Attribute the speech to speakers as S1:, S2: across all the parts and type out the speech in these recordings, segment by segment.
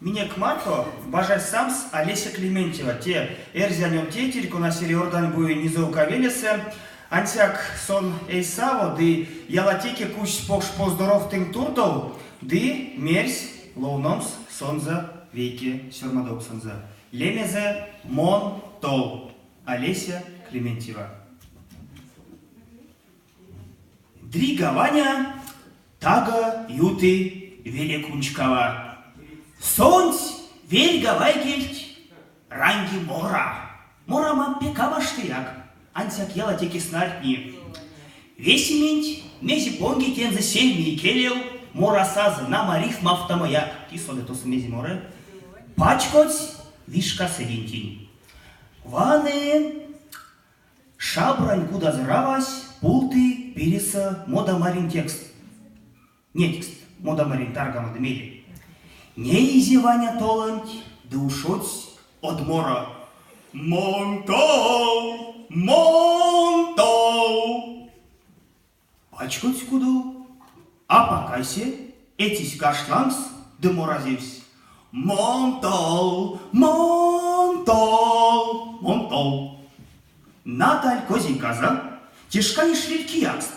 S1: Минек марто бажась самс Олеся Клементьева, те эрзянь од тейтерь, кона эри Орданьбуень Низовка велесэ. Ансяк сон эзь саво ды ялатеке кучсь покш поздоровт тынк туртов ды мерсь ловномс сонзэ вейке сёрмадовксонзо. Лемезэ Мон тол. Олеся Клементьева. Дрига Ваня таго юты веле куншкава. Сонсь верьга вайгельть ранги мора. Морамо пек а маштыяк, ансяк ялатеке снартни. Весементь, мезе понги тензэ сельме икелев, морасазо, нама, рифмавтомояк, ки соды тосо мезе моры, пачкодсь вишка сэдентень. Ваны, Шабрань кудазоравась пулты пиресэ модамарень текст. Нетькст модамарень таргамодо мейле. Неизе Ваня толонть ды ушодсь од моро. Мон тол, мон тол. Пачкодсь кудов, апак кайсе, эцесь каштлангс ды моразевсь. Мон тол, мон тол, мон тол. Наталь козейказо те шкане шлиль киякст.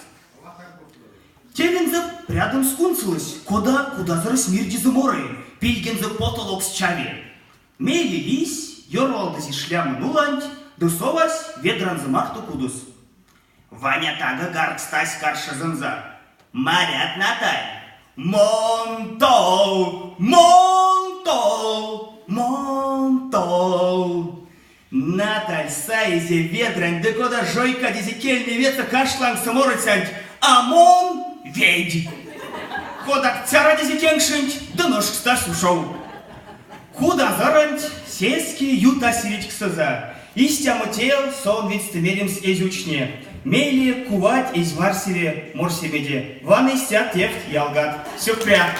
S1: Тевензэ прядомс кунсолось, кода кудазорось мирдезэ моры, пильгензэ потолокс чави. Мейле лиссь, ёрвалдызе шлямо нуланть ды совась ведранзо марто кудос. Ваня таго гаркстась каршозонзо. Марят, Наталь? Мон тол! Мон тол! Мон тол! Наталь саизе ведранть ды кода жойкадизе кельме ведьсэ каштлангсо морыцянть, а мон ведь! Кодак цярадизе кенкшенть ды ношкстась ушов. Кудазоронть сеске ютась сэредьксэзэ. Истямо тев сон видьстэ меремс эзь учне. Мейле кувать эзь марсеве морсемеде. Вана истят тевть, ялгат. Сюкпря!